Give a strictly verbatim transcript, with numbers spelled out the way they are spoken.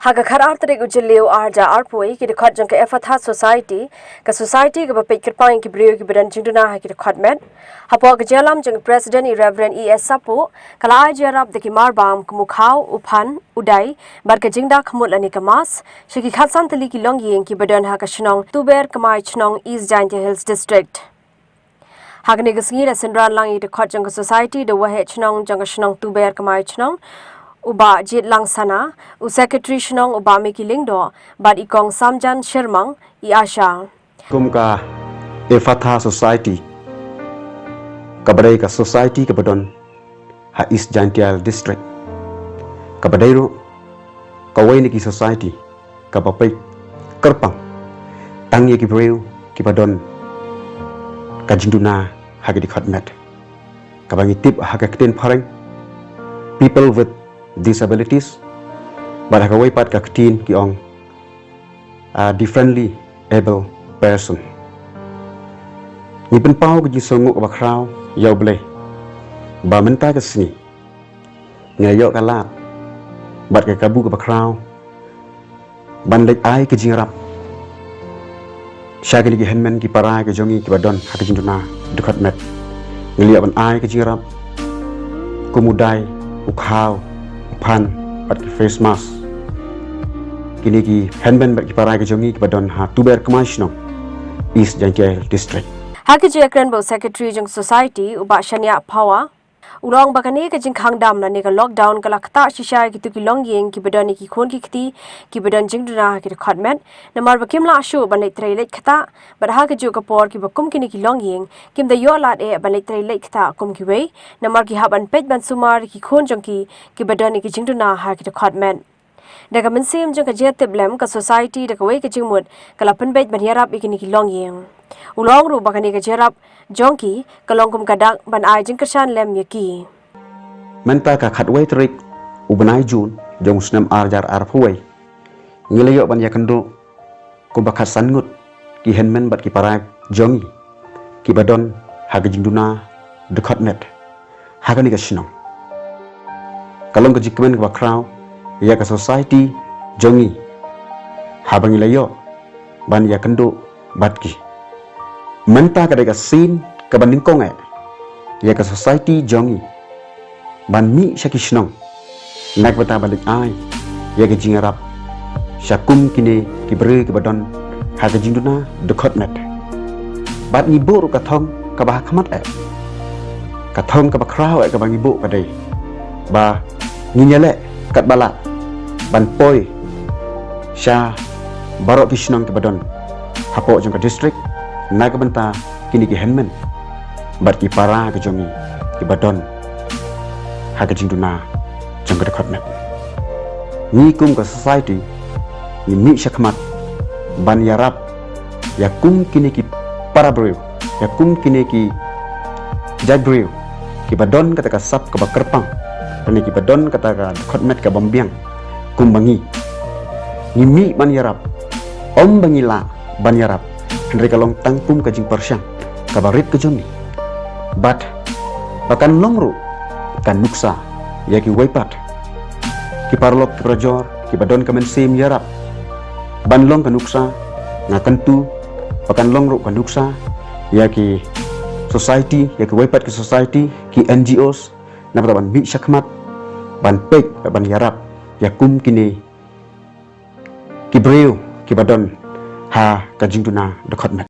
Ha ka khatar tarik u Jylliew arhajar arphew, ki dkhot jong ka Ephphatha Society, ka society kaba peit kyrpang ïa ki briew kiba don jingduna ha ki dkhot met, hapoh ka jingïalam jong u President, i Reverend E S Sapo, ka la ai jingïarap da ki marbam kum u khaw, u phan, u dai, bad ka jingda khmut lane ka mask, sha ki khatsan tylli ki longïing kiba don ha ka shnong Tuber Kmai Chnong, East Jaintia Hills District. Ha kane ka sngi la synran lang ïa ki dkhot jong ka society da u waheh shnong jong ka shnong Tuber Kmai Chnong, u Bah Jitlang Sana, u secretary shnong u Bah Miki Lyngdoh, bad i Kong Samjan Shyrmang, i ASHA. Kum ka Ephphatha Society, kaba dei ka society kaba don ha East Jaintia Hills District, kaba dei ruh kawei na ki society kaba peit kyrpang tang ïa ki briew kiba don ka jingduna ha ki dkhot met, kaba ngi tip ha ka ktien phareng, people with disabilities, bad ha kawei pat ka ktien ki ong, a differently able person. Ngi pynpaw ka jingsngewnguh kaba khraw ïa U Blei ba mynta ka sngi ngi la ïoh ka lad bad ka kabu kaba khraw ban leit ai ka jingïarap sha kine ki hynmen ki para ki jong ngi kiba don ha ka jingduna dkhot met. Ngi la ïoh ban ai ka jingïarap kum u dai, u khaw, u phan, bad ki face mask. Kine ki hynmen bad ki para ki jong ngi kiba don ha Tuber Kmai Chnong, East Jaintia Hills District. Ha ka jingïakren bad u secretary jong society, u Bah Shaniah Phawa, u la ong ba kane ka jingkhang dam lane ka lockdown ka la ktah shisha ïa kito ki longïing kiba don ïa ki khun ki kti kiba don jingduna ha ki dkhot met, namar ba kim lah shuh ban leit trei leit ktah, bad ha kajuh ka por kiba kum kine ki longïing kim da ïoh lad eh ban leit trei leit ktah kum kiwei, namar ki hap ban peit ban sumar ïa ki khun jong ki kiba don ïa ki jingduna ha ki dkhot met. Da ka mynsiem jong ka jingïatiplem, ka society da kawei ka jingmut ka la pynbeit ban ïarap ïa kine ki longïing. U la ong ruh ba kane ka jingïarap jong ki ka long kum ka dak ban ai jingkyrshan lem ïa ki. Mynta ka khatwei tarik u bnai Jun jong u snem arhajar arphew wei, ngi la ïoh ban ïakynduh kumba khatsan ngut ki hynmen bad ki para jong ngi kiba don ha ka jingduna dkhot met ha kane ka shnong. Ka long ka jingkmen kaba khraw ïa ka society jong ngi haba ngi la ïoh ban ïakynduh bad ki. Mynta ka dei ka sien kaba nyngkong eh ïa ka society jong ngi ban mih sha ki shnong na ka bynta ban leit ai ïa ka jingïarap sha kum kine ki briew kiba don ha ka jingduna dkhot met. Bad ngi buh ruh ka thong kaba ha khmat eh, ka thong kaba khraw eh kaba ngi buh ka dei ba ngin ïaleh katba lah ban poi sha baroh ki shnong kiba don hapoh jong ka district na ka bynta kine ki hynmen bad ki para ki jong ngi kiba don ha ka jingduna jong ka dkhot met. Ngi kum ka society ngi mih sha khmat ban ïarap ïa kum kine ki para briew, ïa kum kine ki jait briew kiba don kata ka sap kaba kyrpang, lane kiba don kata ka dkhot met ka bym biang kumba ngi. Ngi mih ban ïarap, ym ba ngi lah ban ïarap, hynrei ka long tang kum ka jingpyrshang kaba rit ka jong ngi. Bad ba kan long ruh ka nuksa ïa kiwei pat ki paralok ki parajor kiba don ka mynsiem ïarap ban long ka nuksa, nga kyntu ba kan long ruh ka nuksa ïa ki society, ïa kiwei pat ki society, ki N G Os, na bynta ban mih sha khmat ban peit bad ban ïarap ïa kum kine ki briew kiba don ha ka jingduna dkhot met.